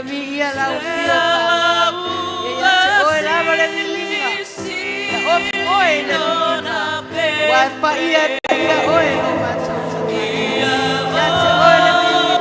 Ia viia lau afio Papa. Ia ia te oe lava le viiga. Ia ofi oe i le viiga. Ua e paia e paia oe lo matou tagata. Ia te oe le viiga.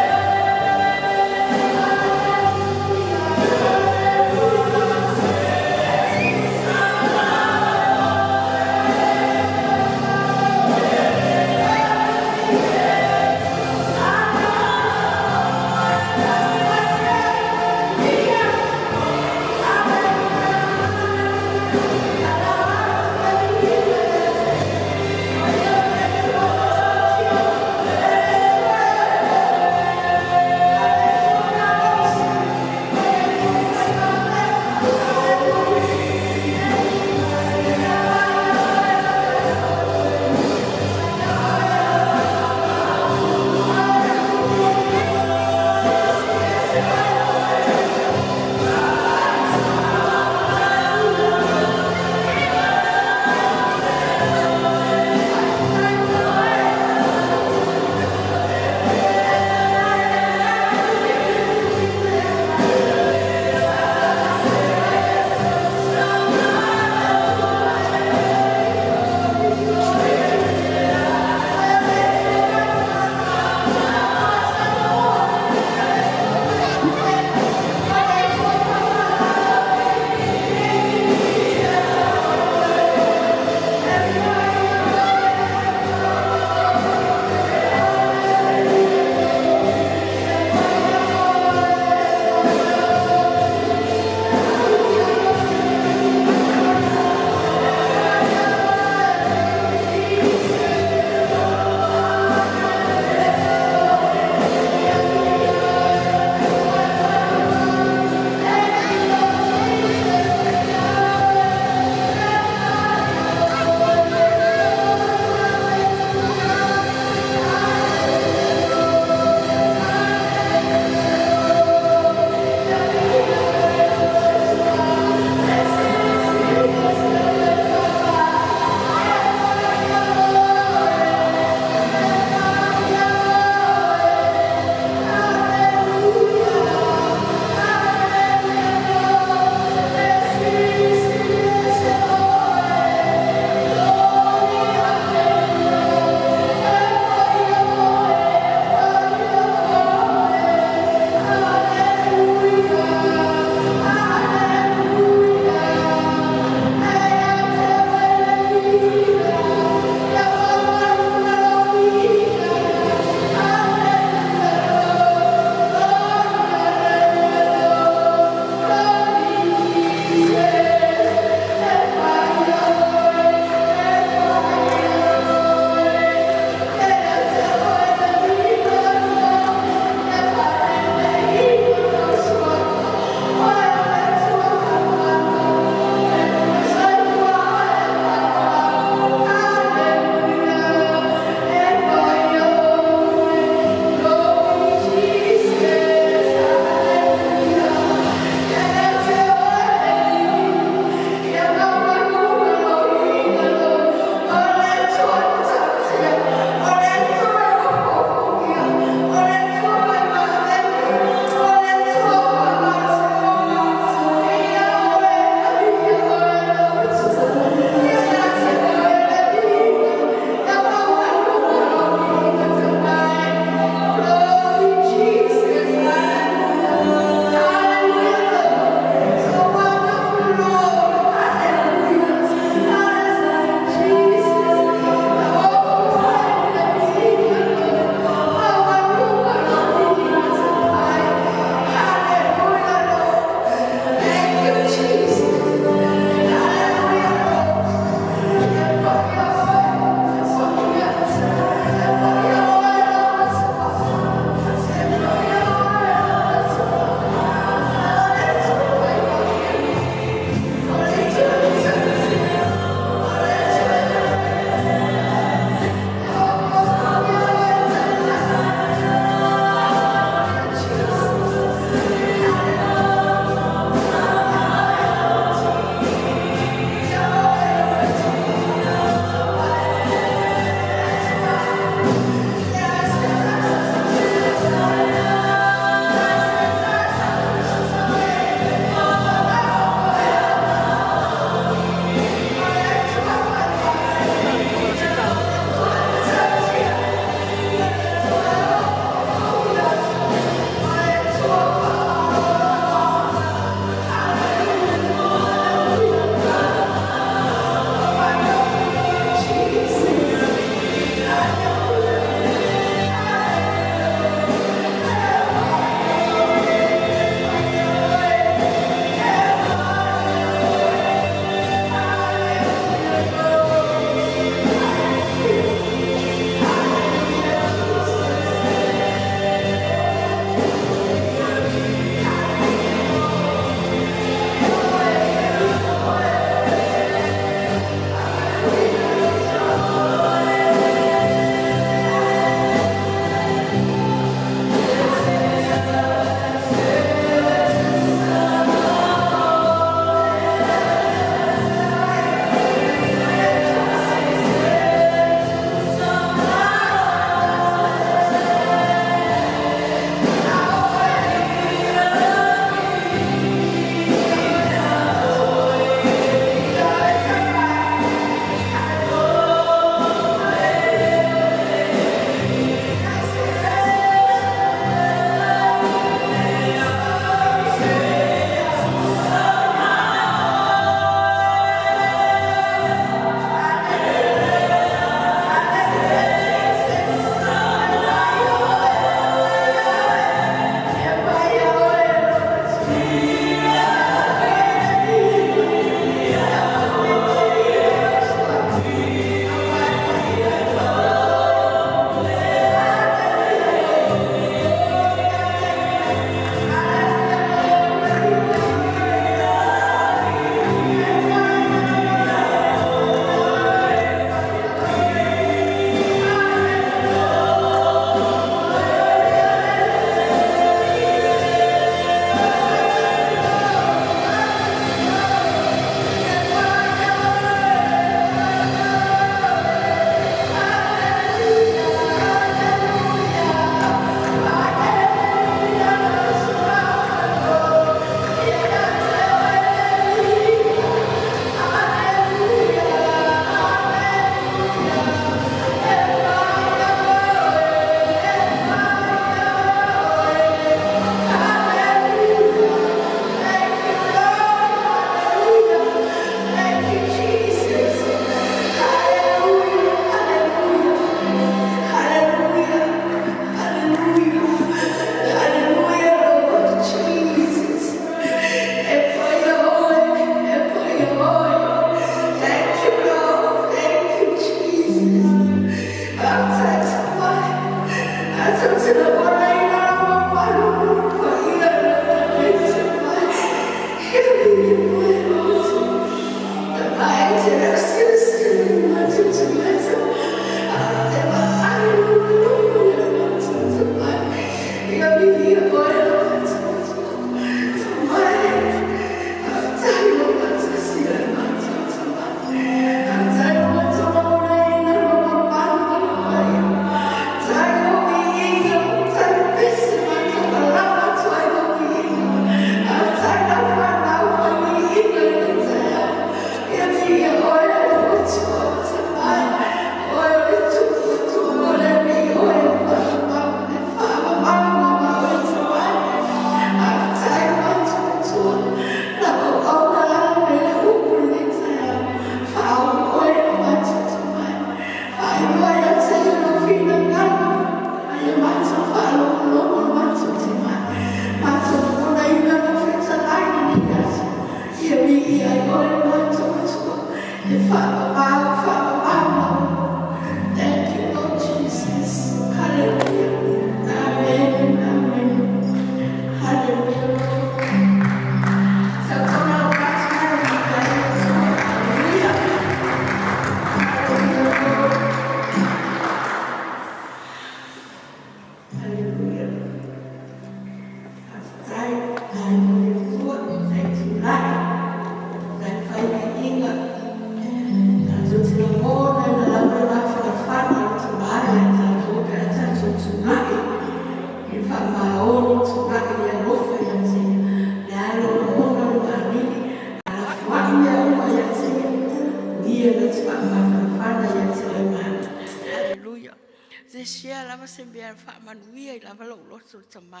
fia share lava se mea e faamanuia ai lava lou loto le Tama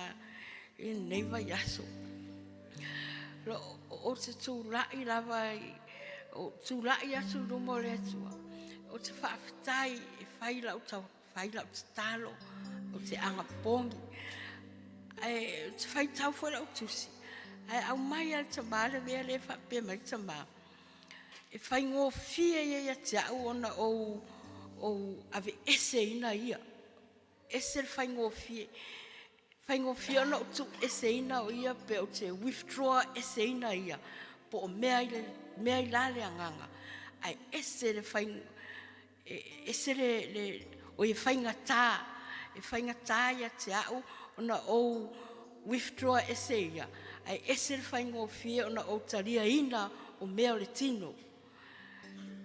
i lenei vaiaso. Ou te tulai lava i, ou tulai atu i luma o le Atua, ou te faafetai e fai lau tau, fai lau tatalo, ou te agapogi, ae ou te faitau foi lau tusi, ae aumai lava e le Tama le mea lea e faapea mai le Tama, e faigofie ia ia te au ona ou, ou aveeseina ia. Ese le faigofie. Faigofie ona ou tuueseina o ia pe ou te withdraw eseina ia po o mea i le mea i la le agaga ae ese le fai ese le, le o ia faigata e faigata ia te au ona ou withdraw ese ia ae ese le faigofie ona ou taliaina o mea o le tino.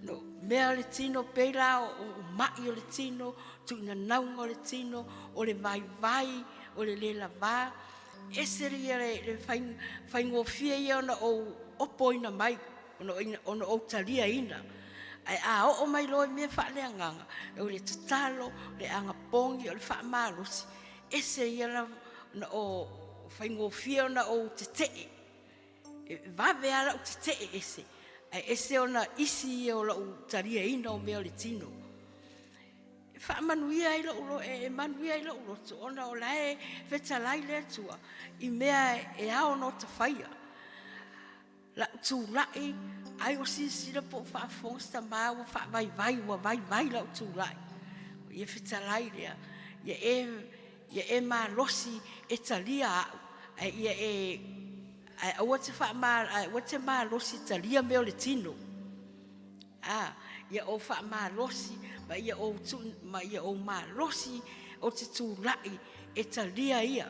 No, mea o le tino, pei la o, o ma'i o le tino, tuinanauga o le tino, o le vaivai, o le le lavā, ese le ia le, le fai, faigofie ia ona ou opoina mai, ona, ona ou taliaina. Ae a oo mai loa i mea faaleagaga, o le tatalo, le agapogi, o le faamalosi, ese ia la, ona o faigofie ona ou tete'e. E vave lava lau tetee ese, ae ese ona isi ia o lou taliaina o mea o le tino. E faamanuia ai lou, e manuia ai lou loto, ona o la e fetalai le Atua i mea e ao ona ota faia. Lau tulai, ai ua silasila po o faafofoga se tama ua faavaivai, ua vaivai lau tulai. Ia fetalai lea, ia e Ia e malosi e talia au, ae ia e, ae aua te faama, ae aua te malosi e talia mea o le tino. A, ia ou faamalosi, ma ia ou tu, ma ia ou malosi ou te tulai e talia ia,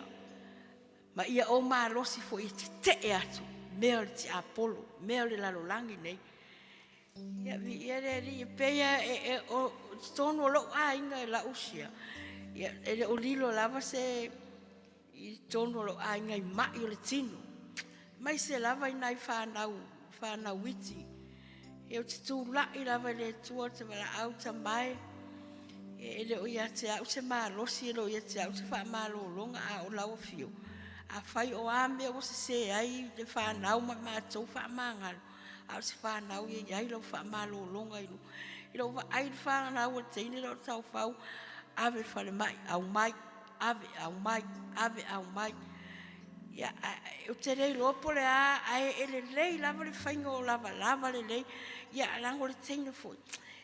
ma ia ou malosi foi e tetee atu mea o le tiapolo, mea o le lalolagi nei. Ia, viia le Alii, e pei lava e, e, o totonu o lou aiga e lau sia, ia, e le o lilo lava se i totonu o lou aiga i mai o le tino. Aemaise lava i nai fanau, fanau iti. Ia, ou te tulai lava i le Atua, ou te valaau, Tama e, e le o ia te au se malosi, e le o ia te au se faamalologa, a o lau afio. Afai o a mea ua sese ai le fanau ma matou faamagalo, a o se fanau ia i ai lau faamalologa i i lou vaai i le fanau a le teine lea o le taufau, ave i le falemai, aumai, ave, aumai, ave, aumai. Ia, ou te le iloa po o le a, ae e lelei lava le faiga o lavalava lelei. Ia, leaga o le teine foi,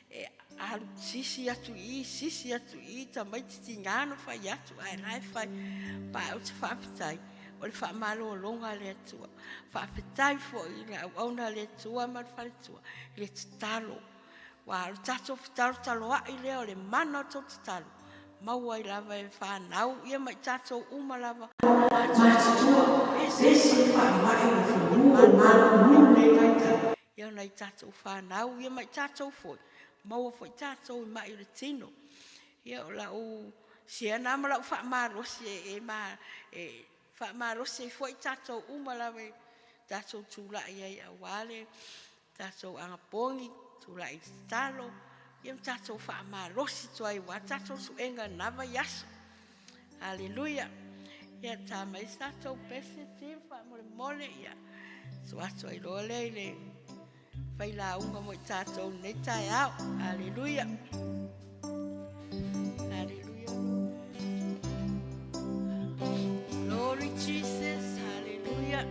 e alu sisi atu i i, sisi atu i i, tamaiti tiga ona fai atu, ae la e fai. Pa ou te faafetai, o le faamalologa a le Atua. Faafetai foi i le auauna a le Atua ma le faletua i le tatalo. Aua o le tatou fetalotaloai lea o le mana o tou tatalo, maua ai lava e fanau ia ma i tatou uma lava. Matutua, ese le faamai o le fanua o malo i lenei vaitau. Ia o nai tatou fanau ia ma i tatou foi, maua foi tatou i mai o le tino. Ia o lau share na ma lau faamalosi e, e, ma, e faamalosi ai foi tatou uma lava i tatou tulai ai aua le tatou agapogi, tulai i tatalo, ia ma tatou faamalosi atu ai aua tatou suega na vaiaso. Haleluia. Ia ta mai se tatou pese team faamolemole ia tuu atu ai loa lea i le failauga mo i tatou i lenei taeao. Haleluia. Haleluia. Glory Jesus. Haleluia.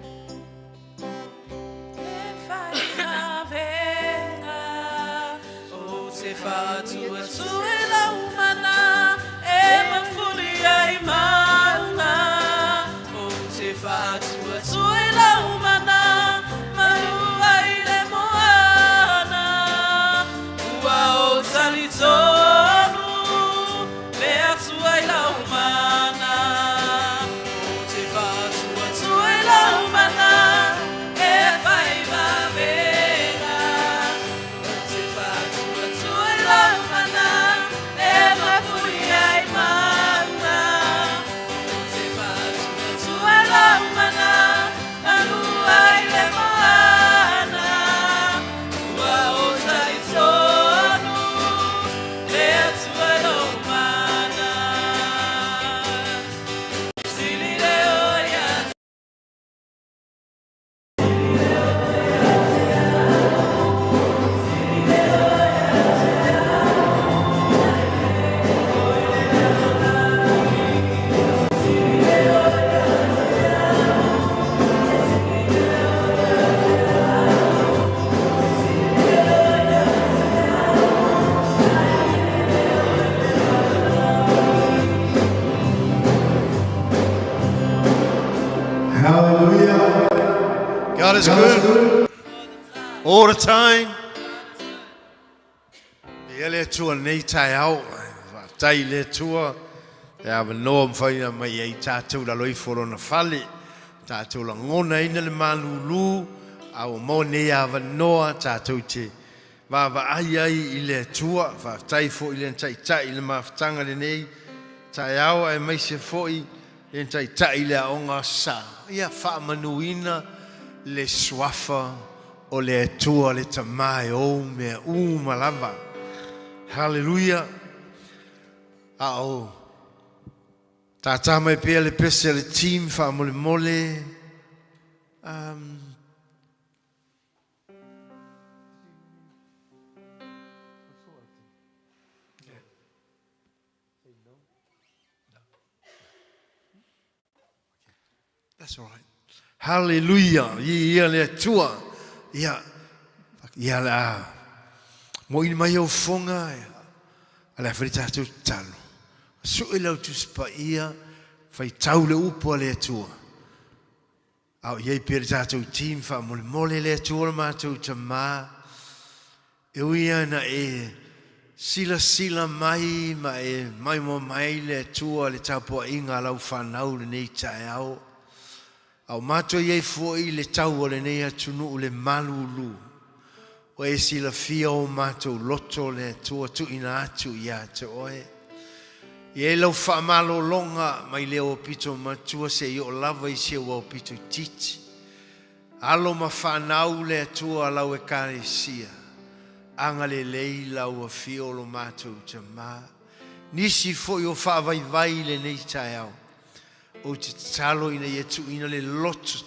God is good all the time. Ia le Atua nei taeao. Faafetai i le Atua le avanoa mafai ona mai ai tatou lalo ifo o lona fale. Tatou lagonaina le malulu a ua maua nei avanoa tatou te vaavaai ai i le Atua. Faafetai foi i le Taitai i le mafutaga lenei taeao aemaise foi le Taitai i le Aoga Sa. Ia faamanuina le Suafa o le Atua le Tama e ou mea uma lava. Haleluia! A o tātā mai pea le pese a le team faamolemole. Um, That's all right. Hallelujah. Ia le Atua. Ia, ia la. Mo ini mai au fonga. A le awhari tātou talo. Sue lau tusipa ia. Whai tau le upu a le Atua. A o i ai pea le tatou team faamolemole le Atua o le matou Tama, e ui lava ina e silasila mai ma e maimoa mai le Atua i le tapuaiga a lau fanau i lenei taeao, a o matou i ai foi i le tau o lenei atunuu le malulu, ua e silafia o matou loto le Atua tuuina atu ia te oe. I ai lau faamalologa mai le aupito matua seia oo lava i si ou aupito itiiti. Alo ma fanau le Atua a lau Ekalesia, agalelei lau afio o lo matou Tama. Nisi foi o faavaivai i lenei taeao, ou te tatalo ina ia tuuina le loto,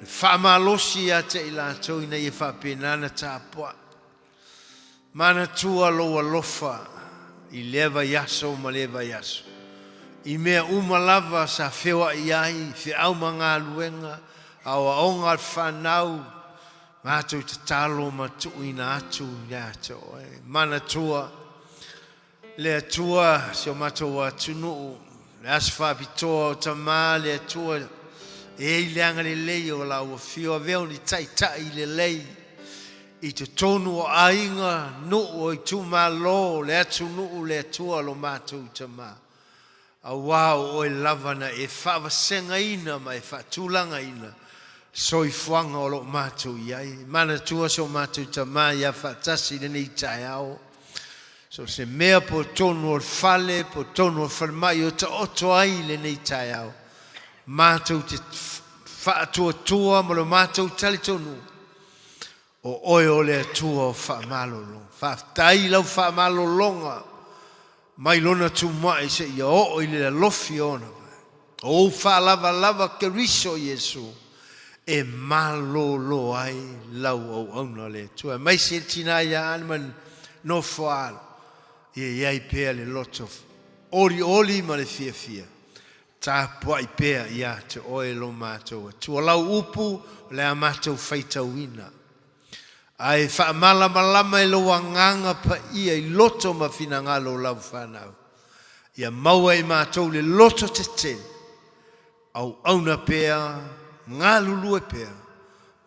le faamalosi ia te i latou ina ia faapena ona tapuai. Manatua lou alofa i lea vaiaso ma lea vaiaso, i mea uma lava sa feoai ai, feau ma galuega, aoaoga a le fanau, matou tatalo ma tuuina atu ia te oe. Manatua le Atua si o matou atunuu, le aso faapitoa o Tama le Atua e ai le agalelei o lau afio, avea o ni taitai lelei i totonu o aiga, nuu o itumalo, le atunuu le Atua lo matou Tama. Auā o oe lava na e faavasegaina ma e faatulagaina soifuaga o lo o matou i ai. Manatua so matou Tama ia faatasi i lenei taeao, so se mea po tonu o le fale, po tonu o le falemai o taoto ai i lenei taeao, matou te faatuatua ma lo matou talitonuga, O oe o le Atua o faamalolo. Faafetai i lau faamalologa mai lona tumai seia oo i le alofi o ona vae. O ou faalavalava Keriso Iesu e malolo ai lau auauna le Atua. Aemaise le tina ia Anne ma Nofoaalo, ia i ai pea le loto olioli ma le fiafia. Tapuai pea ia te oe lo matou Atua. Lau upu o le a matou faitauina. Ae faamalamalama e lou Agaga Paia i loto ma finagalo o lau fanau. Ia maua e matou le loto tetele, auauna pea, galulue pea,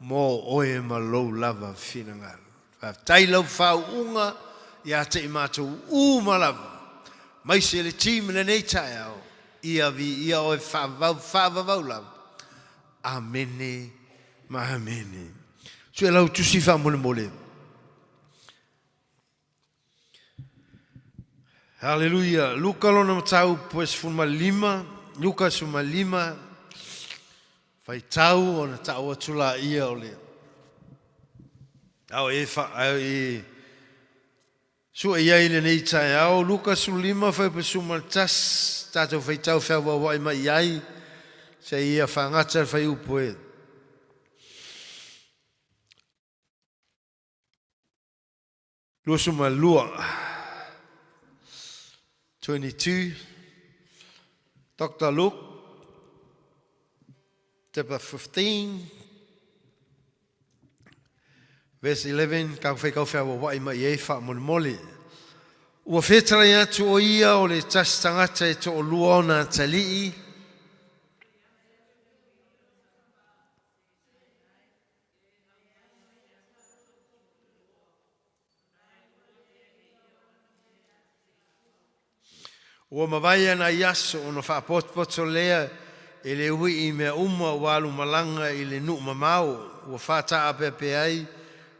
mo oe ma lou lava finagalo. Faafetai lau faauuga ia te i matou uma lava, maise le team i lenei taeao, ia viia oe faavavau faavavau lava. Amene ma amene. Sue lau tusi faamolemole. Haleluia. Luka lona mataupu e 15, Luka 15, faitau ona ta'u atu laia o le ao e fa ao e sue i ai lenei taeao. Luka 15 fuaiupu 11, tatou faitau feauaua'i mai i ai seia faagata le fuaiupu e 22. 22 Doctor Luke chapter 15 verse 11 ka whai kau whea wai mai e whaamolemole. Ua whetalai atu o ia o le tasi tangata e to'olua ona atalii. Ua mavae nai aso ona faapotopoto lea e le ui'i i mea uma ua alu malaga i le nuu mamao, ua faataapeape ai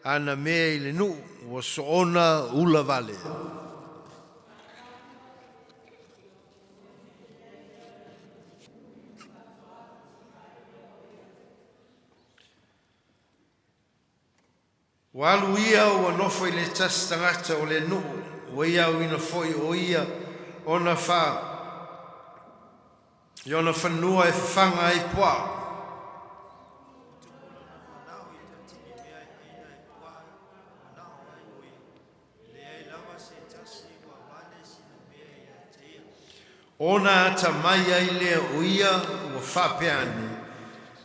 ana mea i le nuu, ua soona ula vale. Ua alu ia ua nofo i le tasi tagata o le nuu, ua ia auina foi o ia ona fa i ona fanua e fafaga ai puaa. Ona atamai ai lea o ia ua faapea ane,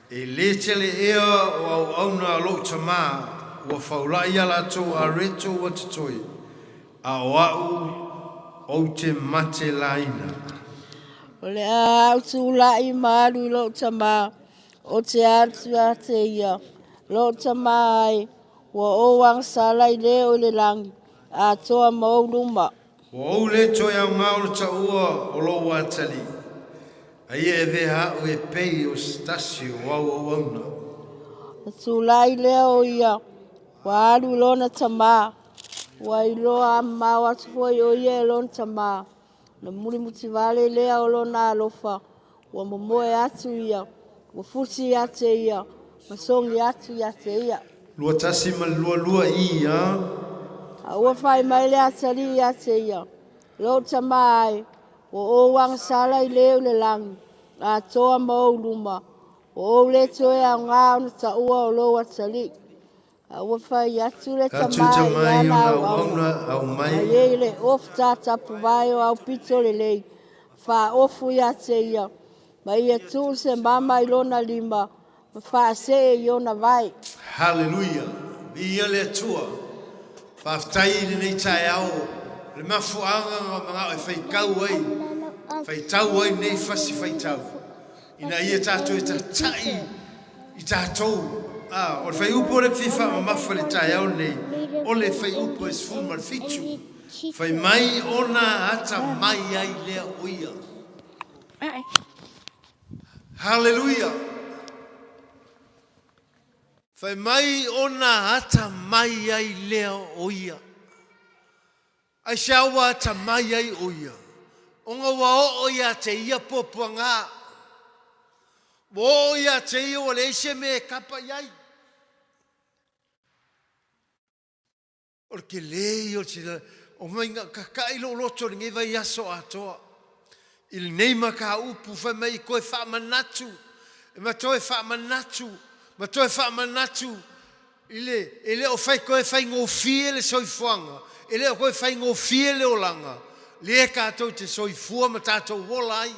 E lē tele ea o auauna a lou tamā ua faula'i a latou areto ua totoe, a o a'u ou te mate laina. O le a ou tula'i ma alu i lou tamā, ou te atu ia te ia, Lou tamā e, ua ou agasala i le o i le lagi, atoa ma ou luma. Ua ou lē toe aogā ona taua o lou atalii, a ia avea a'u e pei o se tasi o au auauna. Ona tulai lea o ia, ua alu i lona tamā, ua iloa mamao atu foi o ia e lona tamā. Ona mulimutivale lea o lona alofa, ua momoe atu ia, ua fusi ia te ia, ma sogi atu ia te ia. 21 ma le 22 i a. A ua fai mai le atalii ia te ia, Lou tamā e, ua ou agasala i le o i le lagi, atoa ma ou luma, ua ou le toe aogā ona taua o lou atalii. A ua fai atu le Atu tamā i tamā i ana ona auauna, auauna aumai. Aumai ei le ofu tatapuvae o aupito lelei, faaofu ia te ia, ma ia tuu se mama i lona lima, ma faasee i ona vae. Haleluia! Viia le Atua! Faafetai i lenei taeao le mafuaaga na manao e faitau ai, faitau ai nei fasi faitau, ina ia tatou e tata'i i tatou. A, o le fuaiupu o le fia faamamafa i le taeao lenei, o le fuaiupu e 17, fai mai ona atamai ai lea o ia. Haleluia! Fai mai ona atamai ai lea o ia. Aisea ua atamai ai o ia? Ona ua oo ia te ia puapuaga. Ua oo ia te ia ua leai se mea e kapa i ai. O le tele ia o le sila, o maiga kaka'i lou loto i lenei vaiaso atoa. I lenei mataupu fai mai i toe faamanatu, ma toe faamanatu, ma toe faamanatu i le, e le o fai toe faigofie le soifuaga, e le o toe faigofie le olaga, lea tatou te soifua ma tatou ola ai.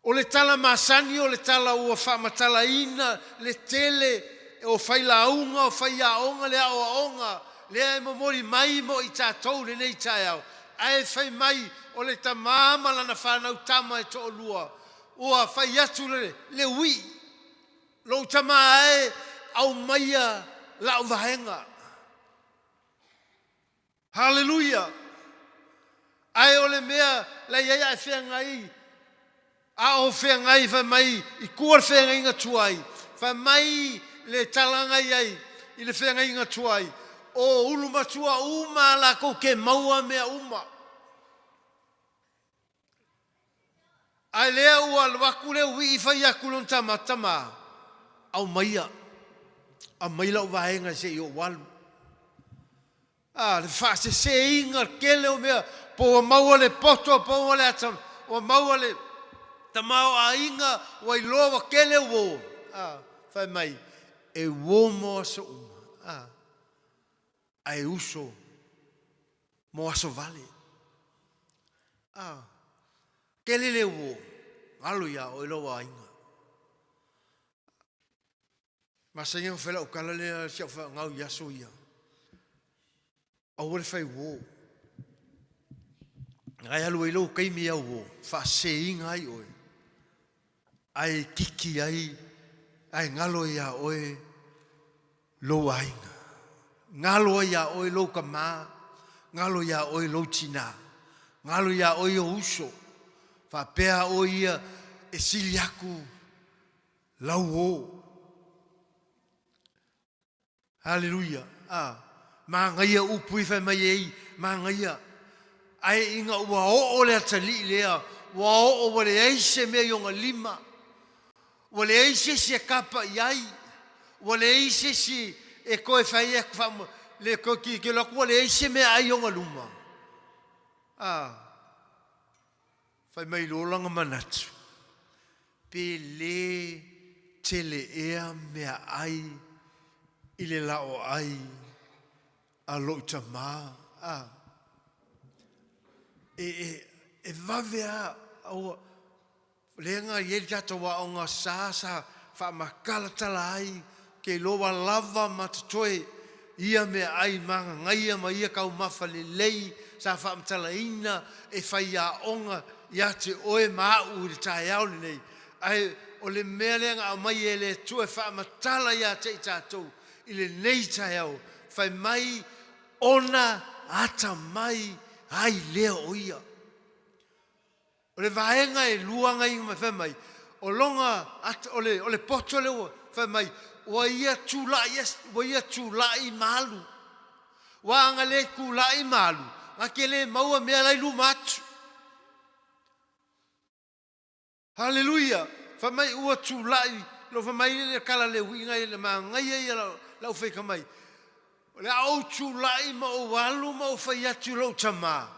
O le tala masani o le tala ua faamatalaina le tele o failauga, o faiaoga, le aoaoga lea e momoli mai mo i tatou i lenei taeao, ae fai mai o le tamā ma lana fanau tama e toalua, ua fai atu le le ui'i, Lou tamā e, aumaia la'u vaega. Haleluia! Ae o le mea la i ai a e feagai, a o feagai fai mai i tua le feagaiga tuai, fai mai le talaga i ai i le feagaiga tuai, o ulu matua uma a latou ke maua mea uma. Ae lea ua alu atu le uii fai atu lona tama, Tama, aumaia, aumai lau vaega se i ou alu. A, le faaseseina tele o mea, po ua maua le poto, po ua le ata, ua maua le tamaoaiga, ua iloa ua tele uo. A, fai mai, e uo mo aso uma. A, ae uso mo aso vale. A, tele le uo, galo iā oe lou aiga. Masani ona fai lau tala lea si au faagau i aso ia. Aua le fai uo. Ae alu ai lou taimi au uo, faaseseina ai oe. Ae kiki ai, ae galo ai iā oe lou aiga. Galo ai iā oe lou tamā, galo iā oe lou tinā. Galo iā oe ou uso, faapea oe ia e sili aku lau uō. Haleluia! A, manaia upu i fai mai ai, manaia. Ae ina ua oo le atalii lea, ua oo ua leai se mea i ona lima, ua leai se isi e kapa i ai, ua leai se isi e toe fai atu faa, le toe tilotilo atu ua leai se mea ai i ona luma. A, fai mai loa lana manatu, Pe le tele ea meaai i le laoai a lou tama, a e, e, e vave a, ua, lea na i ai le tatou aoga sa, sa faamatalatala ai, ke iloa ua lava ma totoe ia meaai magagaia ma ia taumafa lelei sa faamatalaina e faiaoga ia te oe ma a'u i le taeao lenei. Ae o le mea lea na aumai e le Atua e faamatala ia te i tatou i lenei taeao, fai mai ona atamai ai lea o ia. O le vaega e lua na i fai mai, o lona, o le, o le poto lea ua fai mai, ua ia tulai, ua ia tulai ma alu. Ua ana le tulai ma alu, na te le maua mea la i luma atu. Haleluia! Fai mai ua tulai, lo fai mai le kala le uiga i le manaia ia lau faika mai. O le a ou tulai ma ou alu ma ou fai atu i lou tama,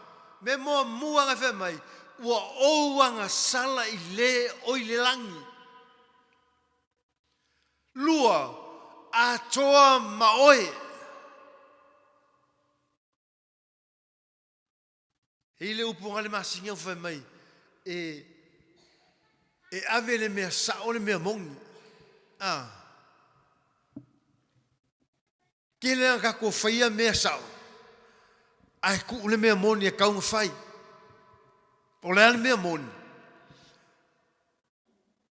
me muamua na fai mai, ua ou agasala i le o i le lagi. Lua, atoa ma oe. E i le upu nga le masina ua fai mai, e, e ave le mea sao le mea moni. A. Tele a tatou faia mea sao, ae tuu le mea moni e tau na fai. O le a le mea moni?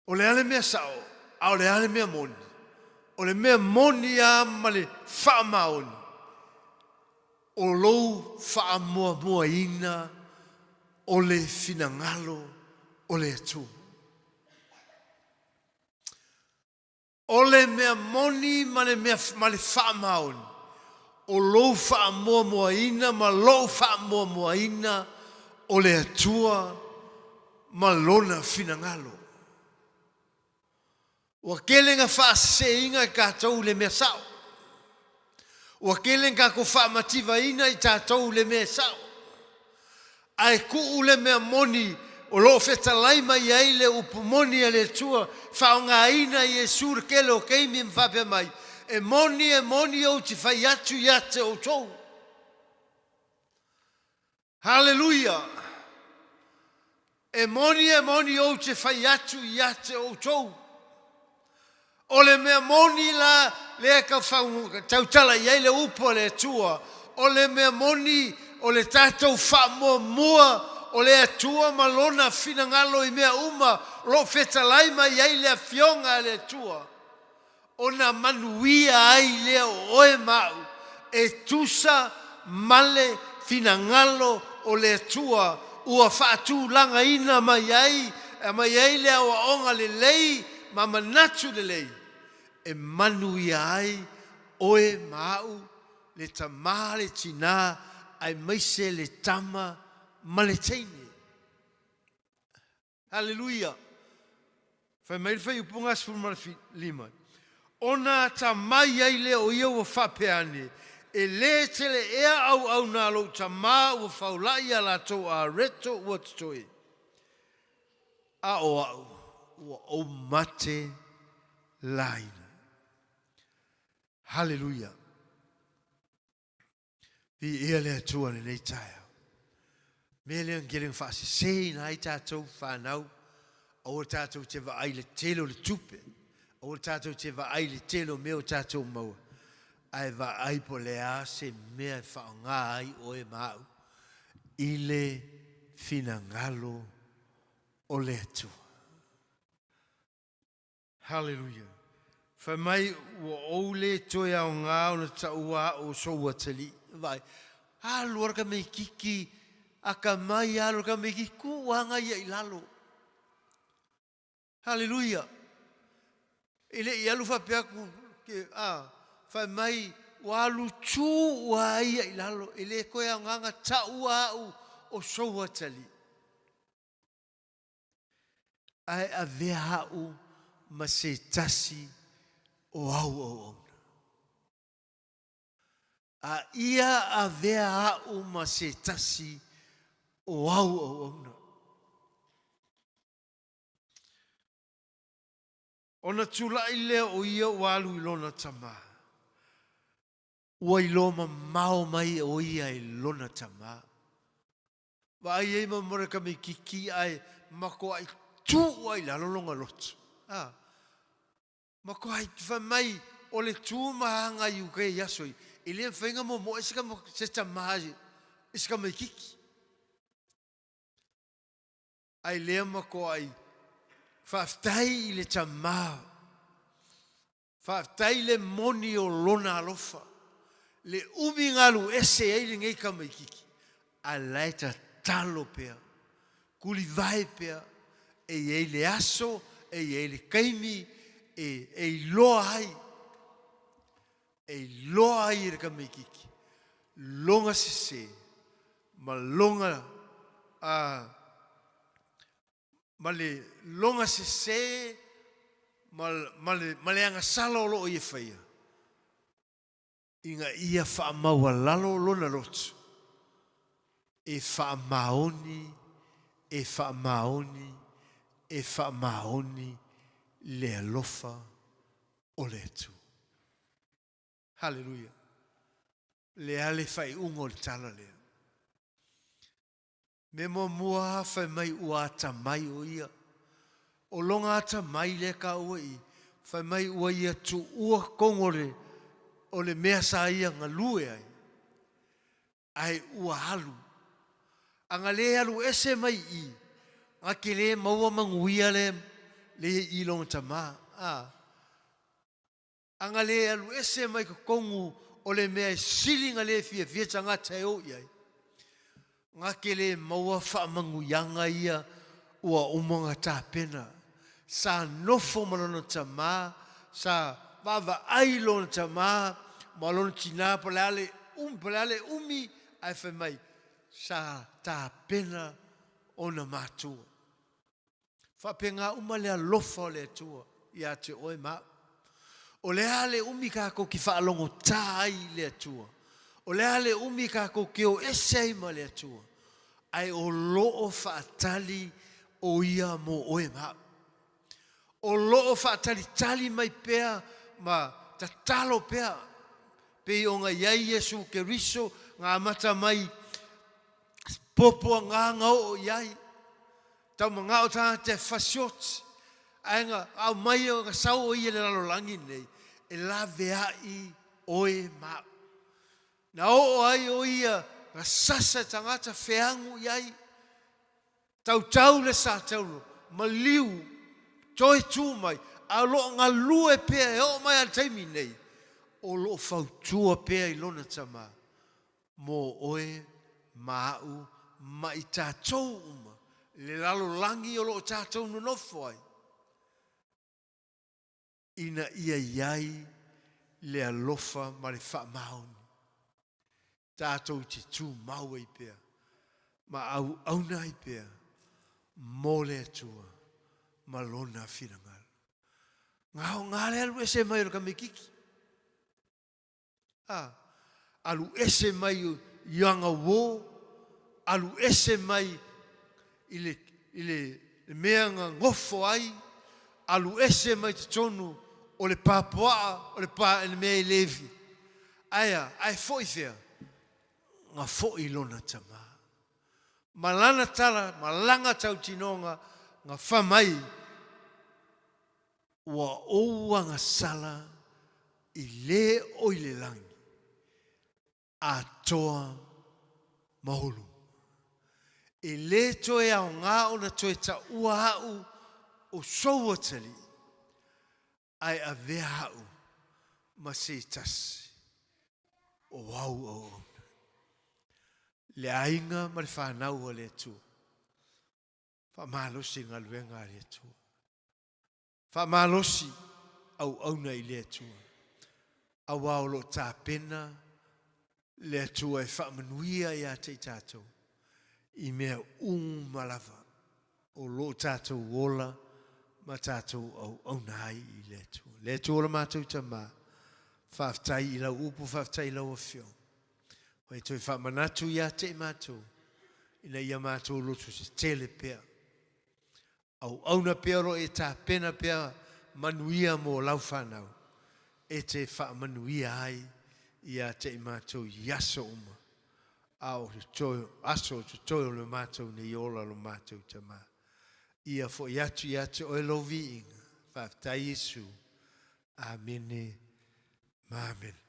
O le a le mea sao, a o le a le mea moni? O le mea moni lava ma le faamaoni, o lou faamuamuaina o le finagalo o le Atua. O le mea moni ma le mea ma le faamaoni, o lou faamuamuaina ma lou faamuamuaina o le Atua ma Lona finagalo. Ua tele na faaseseina e tatou le mea sao. Ua tele na tatou faamativaina i tatou le mea e sao. Ae tuu le mea moni o lo o fetalai mai ai le upu moni a le Atua, faaaogaina Iesu le tele o taimi ma faapea mai, E moni, e moni ou te fai atu ia te outou. Haleluia! E moni, e moni ou te fai atu ia te outou. O le mea moni la lea e tautala i ai le upu a le Atua, o le mea moni o le tatou faamuamua o le Atua ma Lona finagalo i mea uma o lo o fetalai mai ai le Afioga a le Atua, ona manuia ai lea o oe ma au e tusa ma le finagalo o le Atua ua faatulagaina mai ai, mai ai le aoaoga lelei ma manatu lelei e manuia ai oe ma au, le tamā, le tinā, aemaise le tama ma le teine. Haleluia! Fai mai le fuaiupu 15, Ona atamai ai lea o ia ua faapea ane, E lē tele ea auauna a lou tamā ua faula'i a latou areto ua totoe, a o a'u ua ou mate laina. Haleluia! Viia le Atua i lenei taeao. Mea lea na tele na faaseseina ai tatou fanau, aua tatou te vaai i le tele o le tupe, aua tatou te vaai i le tele o mea o tatou maua, ae vaai po o le a se mea e faaaoga ai oe ma au i le finagalo o le Atua. Haleluia. Fai mai ua ou le toe aoga ona taua a'u o sou atalii. Vaai, alu ala ka meititi. Akamai alu le tamaititi tuu aga ia i lalo. Haleluia! E le i alu faapea atu ke, a, fai mai, ua alu tu ua ai ia i lalo, e le toe aoga taua au o sou atalii. Ae avea au ma se tasi o au auauna. A ia avea au ma se tasi o au auauna. Ona tulai lea o ia ua alu i lona tamā. Ua iloa mamao mai o ia i lona tamā. Vaai ai ma more tamaititi ae matuai tuu ai i lalo lona loto. A, matuai fai mai o le tu ma aga i uka i aso i, e le mafai ona momoe se, se tamā i se tamaititi. Ai lea matuai faafetai i le tamā. Faafetai le moni o lona alofa, le umi na alu ese ai lenei tamaititi, a la e tatalo pea, tulivae pea, e i ai le aso, e i ai le taimi e e iloa ai, e iloa ai e le tamaititi lona sese ma lona a ma le lona sese ma, ma, le, ma le agasala o loo ia faia, ina ia faamaualalo lona loto, e faamaoni, e faamaoni, e faamaoni le alofa o le Atua. Haleluia. Le a le faaiuga o le tala lea. Mea muamua a fai mai ua atamai o ia. O lona atamai lea taua i, fai mai ua ia tuua totonu o le, o le mea sa ia galue ai, ae ua alu. A na le alu ese mai i i, na te le maua manuia le, le ia i lona tamā. A. A na le alu ese mai totonu o le mea e sili na le fiafia tagata e o i ai, na te le maua faamanuiaga ia ua uma ona tapena. Sa nofo ma lona tamā, sa vaavaai lona tamā ma lona tinā po o le a le umi, po o le a le umi, ae fai mai, sa tapena ona matua. Faapena uma le alofa o le Atua ia te oe ma au. O le a le umi tatou te faalogotā ai i le Atua? O le a le umi tatou te o ese ai ma le Atua? Ae o lo o faatali o Ia mo oe ma au. O lo o faatalitali mai pea ma tatalo pea, pei ona i ai Iesu Keriso na amata mai popo agaga oo i ai. Tau manao tagata e fasioti, ae na aumai na sau o ia i le lalolagi lenei, e laveai oe ma au. Na oo ai o ia na sasa e tagata feagu i ai, tautau le sa taulo, maliu, toe tu mai, a o lo o galue pea e oo mai lava i le taimi lenei, o lo o fautua pea i lona tama mo oe ma au ma i tatou uma, le lalolagi o lo o tatou nonofo ai, ina ia i ai le alofa ma le faamaoni, tatou te tumau ai pea ma auauna ai pea mo le Atua ma Lona finagalo. Gaoga le alu ese mai o le tamaititi. A, alu ese mai i ana uō, alu ese mai i le, i le, le mea na nofo ai, alu ese mai totonu o le pā puaa, o le pā, le mea e Levi. Ae a, ae foi fea? Na foi lona tamā. Ma lana tala, ma lana tautinoga, na fa mai, Ua ou agasala i le o i le lagi, atoa ma ulu. E le toe aoga ona toe taua au o sou atalii, ae avea au ma se tasi o au auauna. Le aiga ma le fanau a le Atua. Faamalosi galuega a le Atua. Faamalosi auauna i le Atua. Auā o lo o tapena le Atua e faamanuia ia te i tatou i mea uma lava o lo o tatou ola ma tatou auauna ai i le Atua. Le Atua o le matou Tamā, faafetai i lau upu, faafetai i lau Afioga. Ua e toe faamanatu ia te i matou, ina ia matou loto tetele pea. Auauna pea o lo o e tapena pea manuia mo lau fanau, e te faamanuia ai ia te i matou i aso uma, a o totoe, aso o totoe o le matou nei ola lo matou Tamā. Ia foi atu ia te oe lou viiga. Faafetai Iesu. Amene ma amene.